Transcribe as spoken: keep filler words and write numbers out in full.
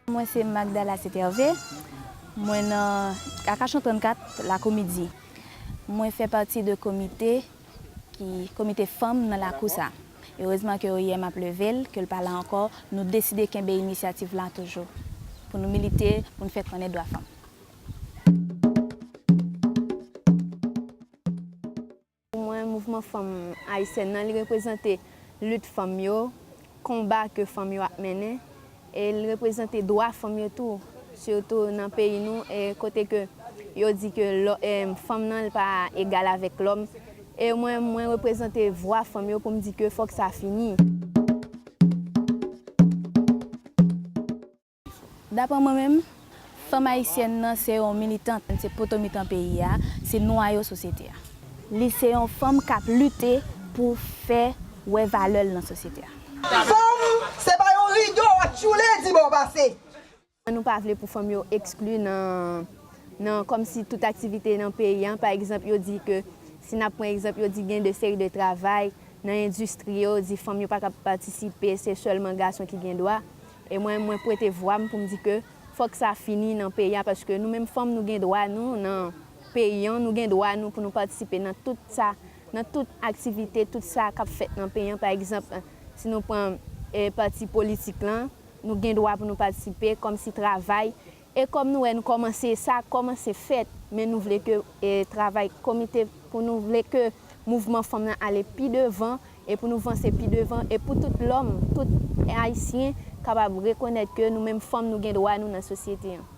Mwen se Magdala Saint-Hervé. Mwen nan Arcachon trannkat, Lakou Midi. Mwen fè pati de komite ki, komite fanm nan lakou sa. Erezman ke O I M ap leve l, ke l pa la ankò, nou deside kenbe inisyativ la toujou pou nou milite, pou nou fè konnen dwa fanm. Pou mwen, mouvman fanm ayisyèn nan, li reprezante lit fanm yo, konba ke fanm yo ap mennen, e li reprezante dwa fanm yo tou, sitou nan peyi nou, e kote ke yo di ke lò-, e, fanm nan, li pa egal avèk lòm. E mwen, mwen reprezante vwa fanm yo pou m di ke fòk sa fini. Daprè mwen menm, fanm ayisyèn nan se yon militant, se poto mitan peyi a, se nwayo sosyete a. Li se yon fanm k ap lite pou fè wè valè l nan sosyete a. Fanm, se pa yon rido w ap tchoule di bò pase. Nou pa vle pou fanm yo ekskli nan, nan kòmsi tout aktivite nan peyi a. Pa egzanp, yo di ke, si n ap pran egzanp, yo di gen de seri de travay nan endistri yo, di fanm yo pa ka patisipe, se sèlman gason ki gen dwa. E mwen, mwen prete vwa m pou m di ke fòk sa fini nan peyi a, paske nou menm fanm, nou gen dwa nou nan peyi an, nou gen dwa nou pou nou patisipe nan tout sa, nan tout aktivite, tout sa k ap fèt nan peyi an. Pa egzanp, si nou pran, e, pati politik lan, nou gen dwa pou nou patisipe, kòmsi travay. E kòm nou wè, nou kòmanse, sa kòmanse fèt, men nou vle ke, e, travay komite, pou nou vle ke mouvman fanm nan ale pi devan, e pou nou vanse pi devan, e pou tout lòm, tout ayisyen kapab rekonèt ke nou menm fanm, nou gen dwa nou nan sosyete an.